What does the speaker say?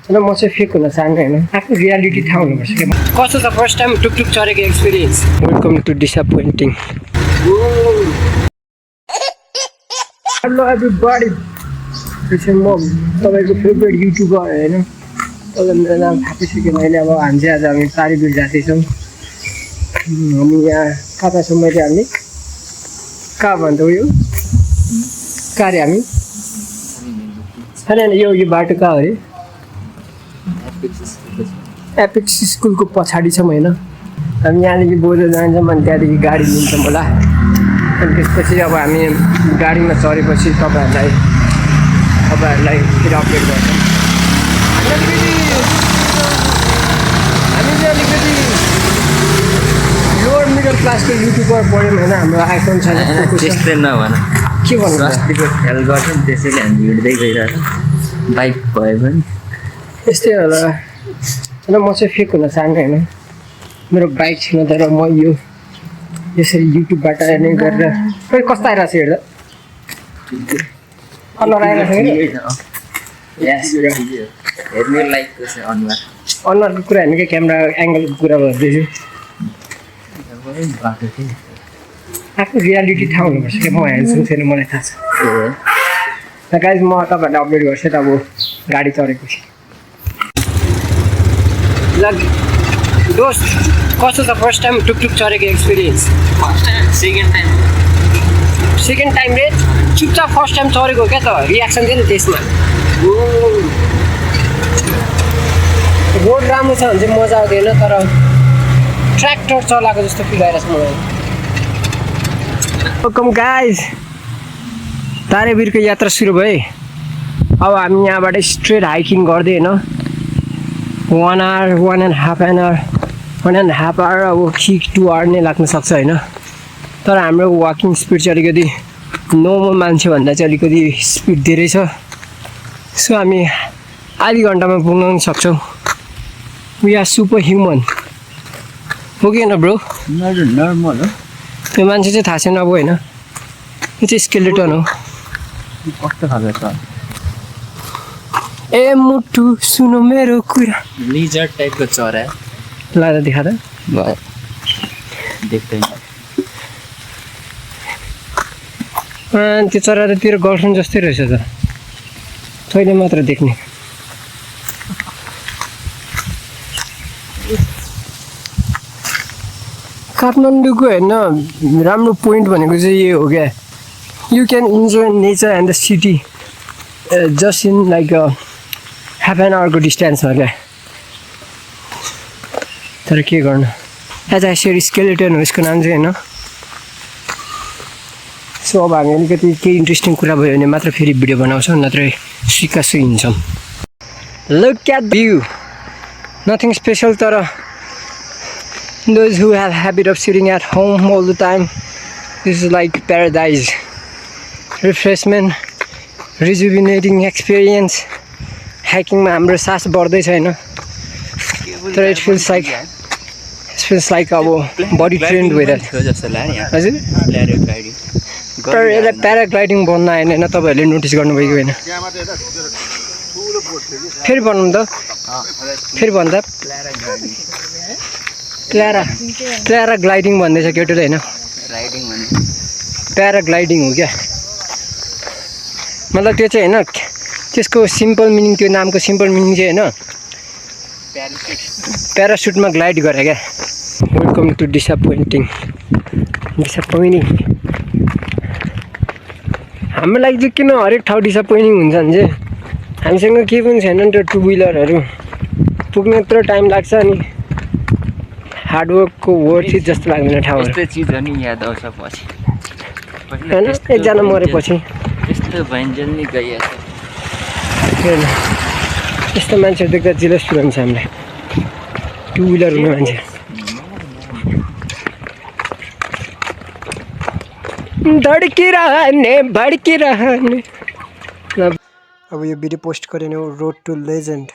तर म चाहिँ फेक हुन चाहन्छु होइन आफ्नो रियालिटी थाहा हुनुपर्छ क्या कस्तो छ फर्स्ट टाइम टुकटुक चढेको experience welcome to disappointing hello everybody म तपाईँको फेभरेट युट्युबर होइन तपाईँलाई मेरो नाम थाहा पाइसक्यो अहिले अब हामी चाहिँ आज हामी पारीबिर जाँदैछौँ हामी यहाँ कता छौँ मैले हामी कहाँ भन्दा उयो कहाँ अरे हामी होइन यो बाटो कहाँ अरे एपिक्स स्कुलको पछाडि छौँ होइन हामी यहाँदेखि बोधो जान्छौँ अनि त्यहाँदेखि गाडी लिन्छौँ होला अनि त्यसपछि अब हामी गाडीमा चढेपछि तपाईँहरूलाई फेरि अपडेट गर्छौँ हामी चाहिँ अलिकति लोवर मिडल क्लासको युट्युबर पढ्यौँ होइन हाम्रो आइफोन छैन त्यस्तै नभन के भन्नु अस्तिको ख्याल गर्छौँ त्यसैले हामी हिँड्दै गइरहेको बाइक भयो भने यस्तै होला होइन म चाहिँ फेक हुन चाहन्छु होइन मेरो बाइक छैन तर म यो यसरी युट्युबबाट नै गरेर खै कस्तो आइरहेको छ हेर्दा कलर आइरहेको छ हेर्ने लाइकको छ अनुहार अनुहारको कुरा होइन क्या क्यामेरा एङ्गलको कुरा गर्दैछु आफ्नो रियालिटी थाहा हुनुपर्छ क्या म हेर्छु छैन मलाई थाहा छ गाइज म तपाईँहरूलाई अपडेट गर्छु त अब गाडी चढेपछि ल दोस्त कस्तो छ फर्स्ट टाइम टुकटुक चढेको एक्सपिरियन्स सेकेन्ड टाइम रे चुपचाप फर्स्ट टाइम चढेको क्या त रियाक्सन थियो नि त्यसमा रोड राम्रो छ भने चाहिँ मजा आउँदैन तर ट्र्याक्टर चलाएको जस्तो फिल आइरहेको छ मलाई वेलकम गाइज तारेबिरको यात्रा सुरु भयो अब हामी यहाँबाट स्ट्रेट हाइकिङ गर्दै होइन 1 hour 1.5 hour अब कि 2 hour नै लाग्न सक्छ होइन तर हाम्रो वाकिङ स्पिड चाहिँ अलिकति नर्मल मान्छेभन्दा चाहिँ अलिकति स्पिड धेरै छ सो हामी आधी घन्टामा पुग्न पनि सक्छौँ वी आर सुपर ह्युमन हो कि होइन ब्रो नर्मल हो त्यो मान्छे चाहिँ थाहा छैन अब होइन यो चाहिँ स्केलेटन हो कस्तो खालको छ ए मुटु सुनो मेरो कुरा लिजर्ड टाइपको चरा लाँदा देखा त भयो देख्दैन त्यो चरा त तेरो गर्लफ्रेन्ड जस्तै रहेछ त तैँले मात्र देख्ने काठमाडौँको होइन राम्रो पोइन्ट भनेको चाहिँ यो हो क्या you can enjoy nature and the city just in like half an आवरको डिस्टेन्समा क्या तर के गर्नु एज आई सेड स्केलेटन हो यसको नाम चाहिँ होइन सो अब हामी अलिकति केही इन्ट्रेस्टिङ कुरा भयो भने मात्र फेरि भिडियो बनाउँछौँ नत्र सिकासु हिँड्छौँ look at view nothing special तर those who have habit of sitting at home all the time this is like paradise refreshment rejuvenating experience hiking ma hamro saas bardai chaina तर it feels like अब body trained भइरहेको जस्तो लाग्यो हजुर paragliding भन्न आएन होइन तपाईँहरूले नोटिस गर्नुभएको होइन फेरि भन्नु त फेरि भन्दा प्याराग्लाइडिङ भन्दैछ केटोले होइन प्याराग्लाइडिङ हो क्या मतलब त्यो चाहिँ होइन त्यसको सिम्पल मिनिङ त्यो नामको सिम्पल मिनिङ चाहिँ होइन प्यारासुटमा ग्लाइड गरे क्या वेलकम टु डिसएपोइन्टिङ हाम्रो लागि चाहिँ किन हरेक ठाउँ डिसएपोइन्टिङ हुन्छ भने चाहिँ हामीसँग केही पनि छैन नि त्यो टु व्हिलरहरू पुग्न यत्रो टाइम लाग्छ अनि हार्डवर्कको वर्थ इट जस्तो लाग्दैन ठाउँहरू यस्तो चिजहरू नि याद आउँछ पछि होइन एकजना मरेपछि यस्तो भइन्जेल नि गइहाल्छ यस्तो मान्छेहरू देख्दा जिलस फिल हुन्छ हामीलाई टु व्हिलर हुने मान्छे भड्किरहने अब यो भिडियो पोस्ट गरेन रोड टु लेजेन्ड